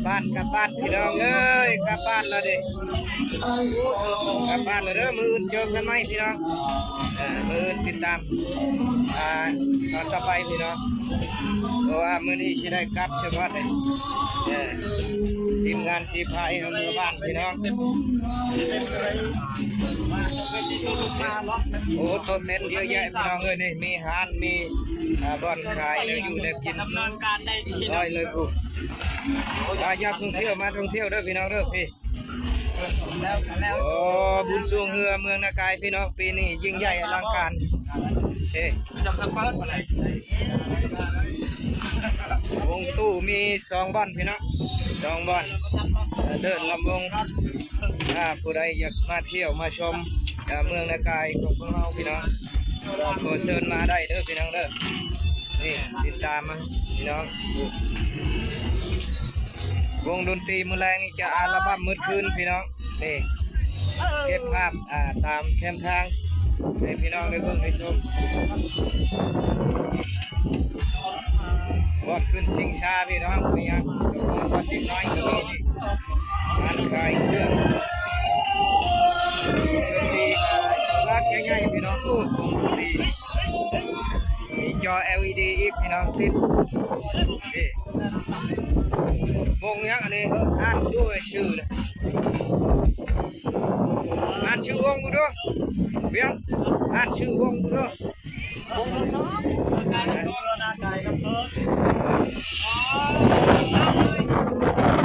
ບ້ານ ກັບບ້ານພີ່ນ້ອງເອີຍ ກັບບ້ານແລ້ວເດ້ ກັບບ້ານແລ້ວເດີ. ມື້ອື່ນເຈີກັນໃໝ່ພີ່ນ້ອງ ເອີ ມື້ອື່ນຕິດຕາມ ອ່າ ຕອນຕໍ່ໄປພີ່ນ້ອງ ເພາະວ່າມື້ນີ້ຊິໄດ້ກັບສະເພາະເດີ ເອີ ທີມງານສີພາຍເຮົາເມືອບ້ານພີ່ນ້ອງ. ໂອ້ ໂຕເຕັນເຍອະແຍະພີ່ນ້ອງເອີຍ ນີ້ມີຮ້ານ ມີ ອ່າ ບ່ອນຂາຍແນວຢູ່ແນວກິນ ດຳເນີນການໄດ້ດີເນາະ ຮ້ອຍເລີຍພຸ້ນ. ອ່າ ຢາກທ່ອງທ່ຽວມາທ່ອງທ່ຽວເດີພີ່ນ້ອງເດີ ພີ້ ແລ້ວ ແລ້ວ ໂອ້ ບຸນຊ່ວງເຮືອເມືອງນາກາຍພີ່ນ້ອງ ປີນີ້ຍິ່ງໃຫຍ່ອະລັງການ ເອີ ວົງຕູ້ມີສອງບ່ອນພີ່ນ້ອງ ສອງບ່ອນ ເດີນລຳວົງ. ຖ້າຜູ້ໃດຢາກມາທ່ຽວມາຊົມ ເອີ ເມືອງນາກາຍຂອງພວກເຮົາພີ່ນ້ອງ ກໍຂໍເຊີນມາໄດ້ເດີພີ່ນ້ອງເດີ. ນີ້ ຕິດຕາມມາພີ່ນ້ອງ ວົງດົນຕີມື້ແລງນີ້ຈະອັລະບັມໝົດຄືນພີ່ນ້ອງ. ນີ້ ເກັບພາບ ອ່າ ຕາມແຄມທາງໃຫ້ພີ່ນ້ອງໄດ້ເບິ່ງໄດ້ຊົມ. ບ່ອນຂຶ້ນຊິງຊາພີ່ນ້ອງ ມີຫຍັງ ບ່ອນເດັກນ້ອຍກໍມີນີ້ ຮ້ານຂາຍເຄື່ອງ ມີຮ້ານໃຫຍ່ໆພີ່ນ້ອງ. ໂອ້ ວົງດົນຕີ ມີຈໍ ແອລອີດີ ອີກພີ່ນ້ອງ ຕິດ ເອີ ວົງຫຍັງອັນນີ້ ເອີ ອ່ານດູຊື່ນະ ອ່ານຊື່ວົງດູ ວຽງ ອ່ານຊື່ວົງດູ. ວົງທັງສອງ ກາຍກັບເພິ່ນ ນາກາຍກັບເພິ່ນ ອໍ ເອີ